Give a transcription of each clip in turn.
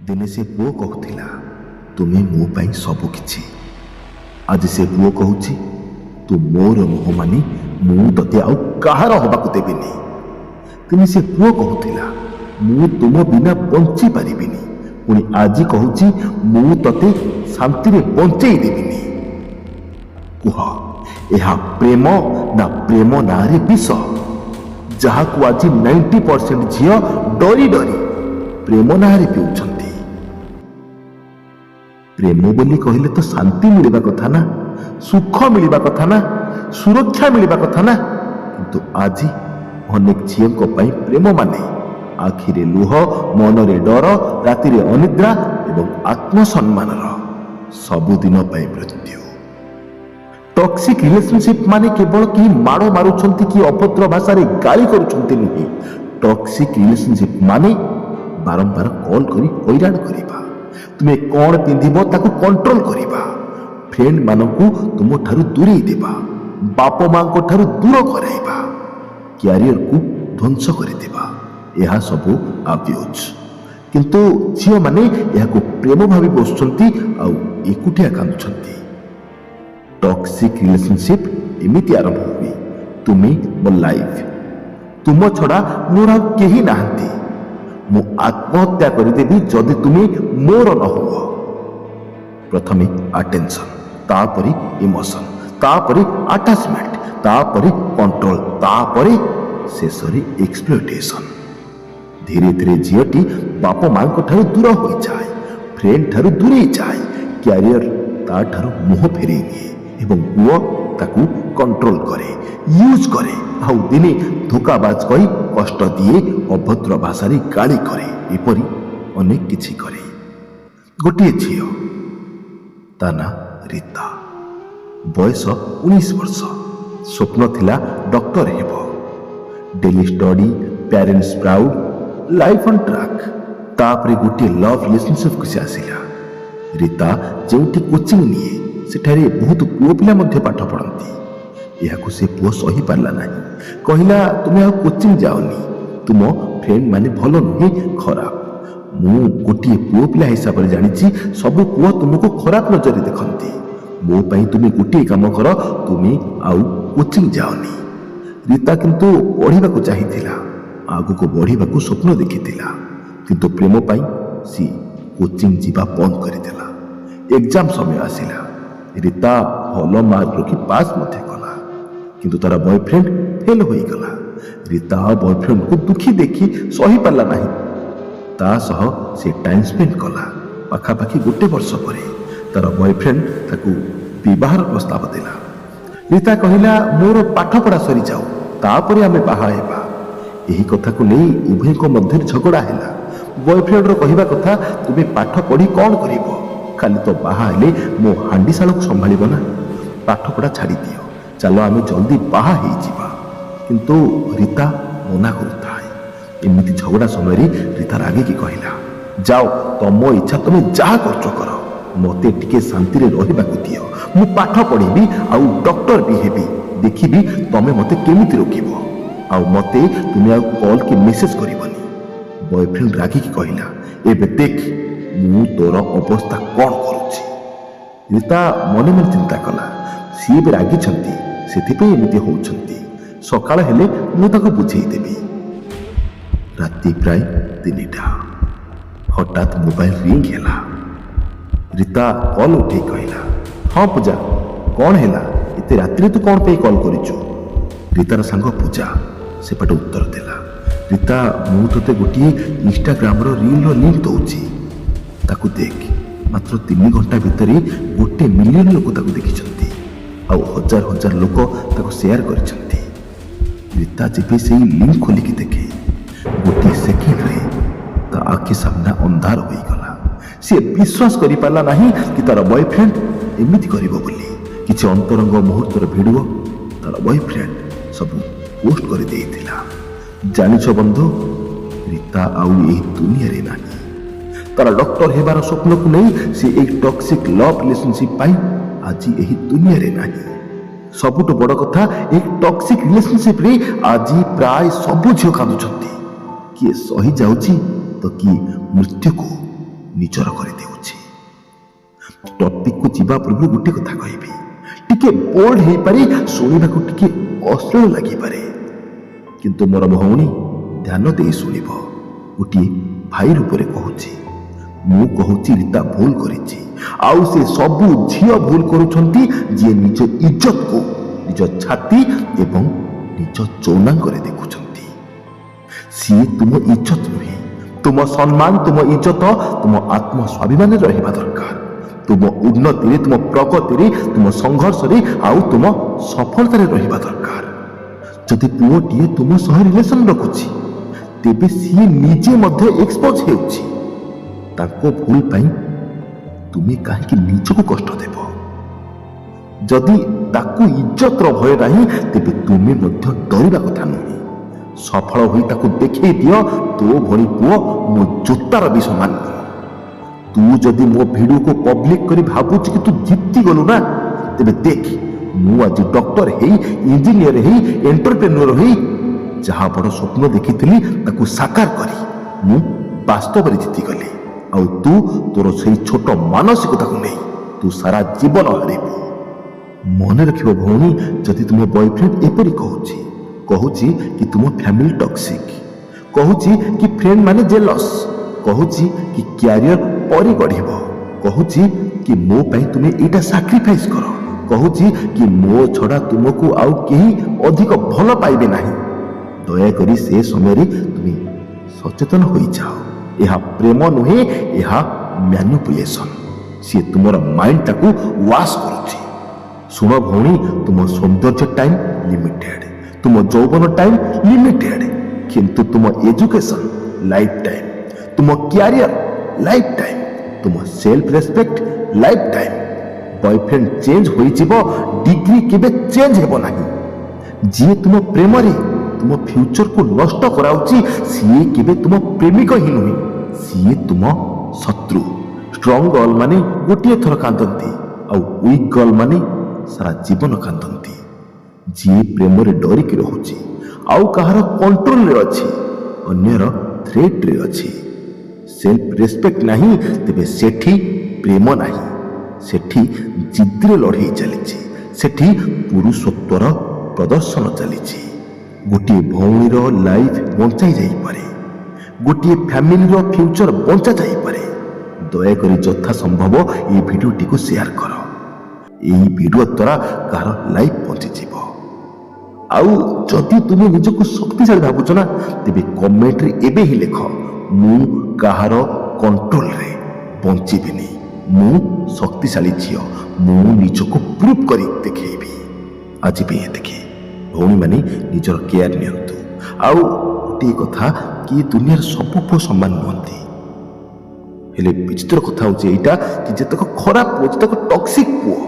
ଦିନେ ସେ ପୁଅ କହୁଥିଲା, ତୁମେ ମୋ ପାଇଁ ସବୁ କିଛି। ଆଜି ସେ ପୁଅ କହୁଛି, ତୁ ମୋର ନୁହଁ ମାନେ ମୁଁ ତତେ ଆଉ କାହାର ହବାକୁ ଦେବିନି। ଦିନେ ସେ ପୁଅ କହୁଥିଲା, ମୁଁ ତୁମ ବିନା ବଞ୍ଚି ପାରିବିନି। ପୁଣି ଆଜି କହୁଛି, ମୁଁ ତତେ ଶାନ୍ତିରେ ବଞ୍ଚେଇ ଦେବିନି। କୁହ, ଏହା ପ୍ରେମ ନା ପ୍ରେମ ନାଁରେ ବିଷ, ଯାହାକୁ ଆଜି 90% ଝିଅ ଡରି ଡରି ପ୍ରେମ ନାଁରେ ପିଉଛନ୍ତି? ପ୍ରେମ ବୋଲି କହିଲେ ତ ଶାନ୍ତି ମିଳିବା କଥା ନା, ସୁଖ ମିଳିବା କଥା ନା, ସୁରକ୍ଷା ମିଳିବା କଥା ନା? କିନ୍ତୁ ଆଜି ଅନେକ ଝିଅଙ୍କ ପାଇଁ ପ୍ରେମ ମାନେ ଆଖିରେ ଲୁହ, ମନରେ ଡର, ରାତିରେ ଅନିଦ୍ରା ଏବଂ ଆତ୍ମସମ୍ମାନର ସବୁଦିନ ପାଇଁ ମୃତ୍ୟୁ। ଟକ୍ସିକ୍ ରିଲେସନସିପ୍ ମାନେ କେବଳ କେହି ମାଡ଼ ମାରୁଛନ୍ତି କି ଅଭଦ୍ର ଭାଷାରେ ଗାଳି କରୁଛନ୍ତି ନୁହେଁ। ଟକ୍ସିକ୍ ରିଲେସନସିପ୍ ମାନେ ବାରମ୍ବାର କଲ୍ କରି ହଇରାଣ କରିବା, ତୁମେ କ'ଣ ପିନ୍ଧିବ ତାକୁ କଣ୍ଟ୍ରୋଲ କରିବା, ଫ୍ରେଣ୍ଡ ମାନଙ୍କୁ ତୁମଠାରୁ ଦୂରେଇ ଦେବା, ବାପ ମାଙ୍କ ଠାରୁ ଦୂର କରାଇବା, କ୍ୟାରିୟରକୁ ଧ୍ୱଂସ କରିଦେବା, ଏହା ସବୁ ଆବ୍ୟୁଜ୍। କିନ୍ତୁ ଝିଅମାନେ ଏହାକୁ ପ୍ରେମ ଭାବି ବସୁଛନ୍ତି ଆଉ ଏକୁଟିଆ କାନ୍ଦୁଛନ୍ତି। ଟକ୍ସିକ୍ ରିଲେସନସିପ୍ ଏମିତି ଆରମ୍ଭ ହୁଏ: ତୁମେ ମୋ ଲାଇଫ୍, ତୁମ ଛଡ଼ା ମୋର ଆଉ କେହି ନାହାନ୍ତି, ମୁଁ ଆତ୍ମହତ୍ୟା କରିଦେବି ଯଦି ତୁମେ ମୋର ନ ହୁଅ। ପ୍ରଥମେ ଆଟେନସନ୍, ତାପରେ ଇମୋସନ୍, ତାପରେ ଆଟାଚମେଣ୍ଟ, ତାପରେ କଣ୍ଟ୍ରୋଲ, ତାପରେ ଶେଷରେ ଏକ୍ସପ୍ଲୋଇଟେସନ୍। ଧୀରେ ଧୀରେ ଝିଅଟି ବାପ ମାଙ୍କ ଠାରୁ ଦୂର ହୋଇଯାଏ, ଫ୍ରେଣ୍ଡ ଠାରୁ ଦୂରେଇ ଯାଏ, କ୍ୟାରିୟର ତାଠାରୁ ମୁହଁ ଫେରେଇ ନିଏ ଏବଂ ପୁଅ ତାକୁ କଣ୍ଟ୍ରୋଲ କରେ, ୟୁଜ୍ କରେ ଆଉ ଦିନେ ଧୋକାବାଜ କହି କଷ୍ଟ ଦିଏ, ଅଭଦ୍ର ଭାଷାରେ ଗାଳି କରେ, ଏପରି ଅନେକ କିଛି କରେ। ଗୋଟିଏ ଝିଅ, ତା ନାଁ ରୀତା, ବୟସ 19 ବର୍ଷ। ସ୍ୱପ୍ନ ଥିଲା ଡକ୍ଟର ହେବ। Daily study, parents proud, life on track. ତାପରେ ଗୋଟିଏ ଲଭ୍ ରିଲେସନସିପ୍କୁ ସେ ଆସିଲା। ରୀତା ଯେଉଁଠି କୋଚିଂ ନିଏ, ସେଠାରେ ବହୁତ ପୁଅ ପିଲା ମଧ୍ୟ ପାଠ ପଢ଼ନ୍ତି। ଏହାକୁ ସେ ପୁଅ ସହିପାରିଲା ନାହିଁ। କହିଲା, ତୁମେ ଆଉ କୋଚିଂ ଯାଅନି, ତୁମ ଫ୍ରେଣ୍ଡ ମାନେ ଭଲ ନୁହେଁ, ଖରାପ। ମୁଁ ଗୋଟିଏ ପୁଅ ପିଲା ହିସାବରେ ଜାଣିଛି, ସବୁ ପୁଅ ତୁମକୁ ଖରାପ ନଜରରେ ଦେଖନ୍ତି। ମୋ ପାଇଁ ତୁମେ ଗୋଟିଏ କାମ କର, ତୁମେ ଆଉ କୋଚିଂ ଯାଅନି। ରୀତା କିନ୍ତୁ ପଢ଼ିବାକୁ ଚାହିଁଥିଲା, ଆଗକୁ ବଢ଼ିବାକୁ ସ୍ୱପ୍ନ ଦେଖିଥିଲା। କିନ୍ତୁ ପ୍ରେମ ପାଇଁ ସିଏ କୋଚିଂ ଯିବା ବନ୍ଦ କରିଦେଲା। ଏକ୍ଜାମ ସମୟ ଆସିଲା। ରୀତା ଭଲ ମାର୍କ ରଖି ପାସ୍ ମଧ୍ୟ କଲା, କିନ୍ତୁ ତାର ବୟଫ୍ରେଣ୍ଡ ଫେଲ୍ ହୋଇଗଲା। ରୀତା ବୟଫ୍ରେଣ୍ଡକୁ ଦୁଃଖୀ ଦେଖି ସହିପାରିଲା ନାହିଁ। ତା ସହ ସେ ଟାଇମ୍ ସ୍ପେଣ୍ଡ କଲା। ପାଖାପାଖି ଗୋଟେ ବର୍ଷ ପରେ ତାର ବୟଫ୍ରେଣ୍ଡ ତାକୁ ବିବାହର ପ୍ରସ୍ତାବ ଦେଲା। ରୀତା କହିଲା, ମୋର ପାଠପଢ଼ା ସରିଯାଉ, ତାପରେ ଆମେ ବାହା ହେବା। ଏହି କଥାକୁ ନେଇ ଉଭୟଙ୍କ ମଧ୍ୟରେ ଝଗଡ଼ା ହେଲା। ବୟଫ୍ରେଣ୍ଡର କହିବା କଥା, ତୁମେ ପାଠ ପଢ଼ି କ'ଣ କରିବ? ଖାଲି ତ ବାହା ହେଲେ ମୋ ହାଣ୍ଡିଶାଳକୁ ସମ୍ଭାଳିବ ନା? ପାଠପଢ଼ା ଛାଡ଼ିଦିଅ, ଚାଲ ଆମେ ଜଲ୍ଦି ବାହା ହେଇଯିବା। କିନ୍ତୁ ରୀତା ମନା କରୁଥାଏ। ଏମିତି ଝଗଡ଼ା ସମୟରେ ରୀତା ରାଗିକି କହିଲା, ଯାଅ, ତମ ଇଚ୍ଛା, ତମେ ଯାହା କରୁଛ କର, ମତେ ଟିକେ ଶାନ୍ତିରେ ରହିବାକୁ ଦିଅ। ମୁଁ ପାଠ ପଢ଼ିବି ଆଉ ଡକ୍ଟର ବି ହେବି। ଦେଖିବି ତମେ ମତେ କେମିତି ରୋକିବ। ଆଉ ମତେ ତୁମେ ଆଉ କଲ୍ କି ମେସେଜ କରିବନି। ବୟଫ୍ରେଣ୍ଡ ରାଗିକି କହିଲା, ଏବେ ଦେଖ ମୁଁ ତୋର ଅବସ୍ଥା କ'ଣ କରୁଛି। ରୀତା ମନେ ମନେ ଚିନ୍ତା କଲା, ସିଏ ଏବେ ରାଗିଛନ୍ତି, ସେଥିପାଇଁ ଏମିତି ହଉଛନ୍ତି। ସକାଳ ହେଲେ ମୁଁ ତାକୁ ବୁଝେଇ ଦେବି। ରାତି ପ୍ରାୟ 3ଟା। ହଠାତ୍ ମୋବାଇଲ ରିଙ୍ଗ ହେଲା। ରୀତା କଲ୍ ଉଠେଇ କହିଲା, ହଁ ପୂଜା, କ'ଣ ହେଲା? ଏତେ ରାତିରେ ତୁ କ'ଣ ପାଇଁ କଲ୍ କରିଛୁ? ରୀତାର ସାଙ୍ଗ ପୂଜା ସେପଟେ ଉତ୍ତର ଦେଲା, ରୀତା, ମୁଁ ତୋତେ ଗୋଟିଏ ଇନଷ୍ଟାଗ୍ରାମର ରିଲ୍ର ଲିଙ୍କ ଦଉଛି, ତାକୁ ଦେଖ। ମାତ୍ର 3 ଘଣ୍ଟା ଭିତରେ 1 ମିଲିୟନ ଲୋକ ତାକୁ ଦେଖିଛନ୍ତି ଆଉ ହଜାର ହଜାର ଲୋକ ତାକୁ ସେୟାର କରିଛନ୍ତି। ରୀତା ଯେବେ ସେଇ ଲିଙ୍କ ଖୋଲିକି ଦେଖେ, ଗୋଟିଏ ସେକେଣ୍ଡରେ ତା ଆଖି ସାମ୍ନା ଅନ୍ଧାର ହୋଇଗଲା। ସିଏ ବିଶ୍ୱାସ କରିପାରିଲା ନାହିଁ କି ତାର ବୟଫ୍ରେଣ୍ଡ ଏମିତି କରିବ ବୋଲି। କିଛି ଅନ୍ତରଙ୍ଗ ମୁହୂର୍ତ୍ତର ଭିଡ଼ିଓ ତାର ବୟଫ୍ରେଣ୍ଡ ସବୁ ପୋଷ୍ଟ କରିଦେଇଥିଲା। ଜାଣିଛ ବନ୍ଧୁ, ରୀତା ଆଉ ଏହି ଦୁନିଆରେ ନାହିଁ। ତାର ଡକ୍ଟର ହେବାର ସ୍ୱପ୍ନକୁ ନେଇ ସେ ଏହି ଟକ୍ସିକ୍ ଲଭ୍ ରିଲେସନସିପ୍ ପାଇଁ ଆଜି ଏହି ଦୁନିଆରେ ନାହିଁ। ସବୁଠୁ ବଡ଼ କଥା, ଏହି ଟକ୍ସିକ୍ ରିଲେସନସିପ୍ରେ ଆଜି ପ୍ରାୟ ସବୁ ଝିଅ କାନ୍ଦୁଛନ୍ତି। କିଏ ସହି ଯାଉଛି ତ କିଏ ମୃତ୍ୟୁକୁ ନିଜର କରିଦେଉଛି। ଟପିକକୁ ଯିବା ପୂର୍ବରୁ ଗୋଟେ କଥା କହିବି, ଟିକେ ବୋଲ୍ଡ ହେଇପାରେ, ଶୁଣିବାକୁ ଟିକେ ଅଶ୍ଳୀଳ ଲାଗିପାରେ, କିନ୍ତୁ ମୋର ଭଉଣୀ ଧ୍ୟାନ ଦେଇ ଶୁଣିବ। ଗୋଟିଏ ଭାଇ ରୂପରେ କହୁଛି, ମୁଁ କହୁଛି ରୀତା ଭୁଲ କରିଛି, ଆଉ ସେ ସବୁ ଝିଅ ଭୁଲ କରୁଛନ୍ତି ଯିଏ ନିଜ ଇଜ୍ଜତକୁ ନିଜ ଛାତି ଏବଂ ନିଜ ଯୌନାଙ୍ଗରେ ଦେଖୁଛନ୍ତି। ସିଏ ତୁମ ଇଜ୍ଜତ ନୁହେଁ। ତୁମ ସମ୍ମାନ, ତୁମ ଇଜ୍ଜତ ତୁମ ଆତ୍ମ ସ୍ୱାଭିମାନରେ ରହିବା ଦରକାର। ତୁମ ଉନ୍ନତିରେ, ତୁମ ପ୍ରଗତିରେ, ତୁମ ସଂଘର୍ଷରେ ଆଉ ତୁମ ସଫଳତାରେ ରହିବା ଦରକାର। ଯଦି ପୁଅଟିଏ ତୁମ ସହ ରିଲେସନ ରଖୁଛି, ତେବେ ସିଏ ନିଜେ ମଧ୍ୟ ଏକ୍ସପୋଜ ହେଉଛି। ତାଙ୍କ ଭୁଲ ପାଇଁ ତୁମେ କାହିଁକି ନିଜକୁ କଷ୍ଟ ଦେବ? ଯଦି ତାକୁ ଇଜ୍ଜତର ଭୟ ନାହିଁ, ତେବେ ତୁମେ ମଧ୍ୟ ଡରିବା କଥା ନୁହେଁ। ସଫଳ ହୋଇ ତାକୁ ଦେଖେଇ ଦିଅ, ତୋ ଭଳି ପୁଅ ମୋ ଜୋତାର ବି ସମାନ ନୁହଁ। ତୁ ଯଦି ମୋ ଭିଡିଓକୁ ପବ୍ଲିକ କରି ଭାବୁଛୁ କି ତୁ ଜିତିଗଲୁ ନା, ତେବେ ଦେଖ, ମୁଁ ଆଜି ଡକ୍ଟର ହେଇ, ଇଞ୍ଜିନିୟର ହେଇ, ଏଣ୍ଟରପ୍ରେନ୍ୟୁଅର ହେଇ ଯାହା ବଡ଼ ସ୍ୱପ୍ନ ଦେଖିଥିଲି ତାକୁ ସାକାର କରି ମୁଁ ବାସ୍ତବରେ ଜିତିଗଲି। ଆଉ ତୁ ତୋର ସେଇ ଛୋଟ ମାନସିକତାକୁ ନେଇ ତୁ ସାରା ଜୀବନ ହାରିବୁ। ମନେ ରଖିବ ଭଉଣୀ, ଯଦି ତୁମ ବୟଫ୍ରେଣ୍ଡ ଏପରି କହୁଛି, କହୁଛି କି ତୁମ ଫ୍ୟାମିଲି ଟକ୍ସିକ୍, କହୁଛି କି ଫ୍ରେଣ୍ଡ ମାନେ ଜେଲସ୍, କହୁଛି କି କ୍ୟାରିୟର ପରେ ଗଢ଼ିବ, କହୁଛି କି ମୋ ପାଇଁ ତୁମେ ଏଇଟା ସାକ୍ରିଫାଇସ୍ କର, କହୁଛି କି ମୋ ଛଡ଼ା ତୁମକୁ ଆଉ କେହି ଅଧିକ ଭଲ ପାଇବେ ନାହିଁ, ଦୟାକରି ସେ ସମୟରେ ତୁମେ ସଚେତନ ହୋଇଯାଅ। ଏହା ପ୍ରେମ ନୁହେଁ, ଏହା ମ୍ୟାନିପୁଲେସନ। ସିଏ ତୁମର ମାଇଣ୍ଡଟାକୁ ୱାଶ କରୁଛି। ଶୁଣ ଭଉଣୀ, ତୁମ ସୌନ୍ଦର୍ଯ୍ୟ ଟାଇମ୍ ଲିମିଟେଡ୍, ତୁମ ଯୌବନ ଟାଇମ୍ ଲିମିଟେଡ୍, କିନ୍ତୁ ତୁମ ଏଜୁକେସନ ଲାଇଫ୍ ଟାଇମ୍, ତୁମ କ୍ୟାରିୟର ଲାଇଫ୍ ଟାଇମ୍, ତୁମ self respect life time. Boyfriend change ହୋଇଯିବ, ଡିଗ୍ରୀ କେବେ ଚେଞ୍ଜ ହେବ ନାହିଁ। ଯିଏ ତୁମ ପ୍ରେମରେ ତୁମ ଫ୍ୟୁଚରକୁ ନଷ୍ଟ କରାଉଛି, ସିଏ କେବେ ତୁମ ପ୍ରେମିକ ହିଁ ନୁହେଁ, ସିଏ ତୁମ ଶତ୍ରୁ। ଷ୍ଟ୍ରଙ୍ଗ ଗର୍ଲ ମାନେ ଗୋଟିଏ ଥର କାନ୍ଦନ୍ତି, ଆଉ ୱିକ୍ ଗର୍ଲ ମାନେ ସାରା ଜୀବନ କାନ୍ଦନ୍ତି। ଯିଏ ପ୍ରେମରେ ଡରିକି ରହୁଛି, ଆଉ କାହାର କଣ୍ଟ୍ରୋଲରେ ଅଛି, ଅନ୍ୟର ଥ୍ରେଟ୍ରେ ଅଛି, ସେଲ୍ଫ ରେସ୍ପେକ୍ଟ ନାହିଁ, ତେବେ ସେଠି ପ୍ରେମ ନାହିଁ। ସେଠି ଜିଦ୍ରେ ଲଢ଼େଇ ଚାଲିଛି, ସେଠି ପୁରୁଷତ୍ୱର ପ୍ରଦର୍ଶନ ଚାଲିଛି। ଗୋଟିଏ ଭଉଣୀର ଲାଇଫ୍ ବଞ୍ଚାଇ ଯାଇପାରେ, ଗୋଟିଏ ଫ୍ୟାମିଲିର ଫ୍ୟୁଚର ବଞ୍ଚା ଯାଇପାରେ। ଦୟାକରି ଯଥା ସମ୍ଭବ ଏହି ଭିଡ଼ିଓଟିକୁ ସେୟାର କର। ଏହି ଭିଡ଼ିଓ ଦ୍ୱାରା କାହାର ଲାଇଫ୍ ବଞ୍ଚିଯିବ। ଆଉ ଯଦି ତୁମେ ନିଜକୁ ଶକ୍ତିଶାଳୀ ଭାବୁଛ ନା, ତେବେ କମେଣ୍ଟରେ ଏବେ ହିଁ ଲେଖ, ମୁଁ କାହାର କଣ୍ଟ୍ରୋଲରେ ବଞ୍ଚିବିନି, ମୁଁ ଶକ୍ତିଶାଳୀ ଝିଅ, ମୁଁ ନିଜକୁ ପ୍ରୁଭ୍ କରି ଦେଖେଇବି। ଆଜି ପାଇଁ ଏତିକି। ଭଉଣୀମାନେ ନିଜର କେୟାର ନିଅନ୍ତୁ। ଆଉ ଗୋଟିଏ କଥା କି ଦୁନିଆର ସବୁ ପୁଅ ସମାନ ନୁହନ୍ତି। ହେଲେ ବିଚିତ୍ର କଥା ହେଉଛି ଏଇଟା କି ଯେତେକ ଖରାପ ପୁଅ, ଯେତେକ ଟକ୍ସିକ୍ ପୁଅ,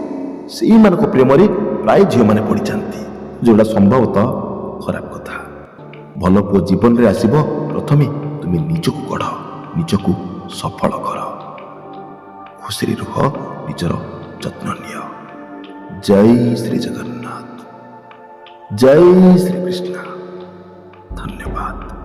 ସେଇମାନଙ୍କ ପ୍ରେମରେ ପ୍ରାୟ ଝିଅମାନେ ପଡ଼ିଯାନ୍ତି, ଯେଉଁଟା ସମ୍ଭବତଃ ଖରାପ କଥା। ଭଲ ପୁଅ ଜୀବନରେ ଆସିବ, ପ୍ରଥମେ ତୁମେ ନିଜକୁ ଗଢ଼, ନିଜକୁ ସଫଳ କର, ଖୁସିରେ ରୁହ, ନିଜର ଯତ୍ନ ନିଅ। ଜୟ ଶ୍ରୀ ଜଗନ୍ନାଥ, ଜୟ ଶ୍ରୀକୃଷ୍ଣ। ଧନ୍ୟବାଦ।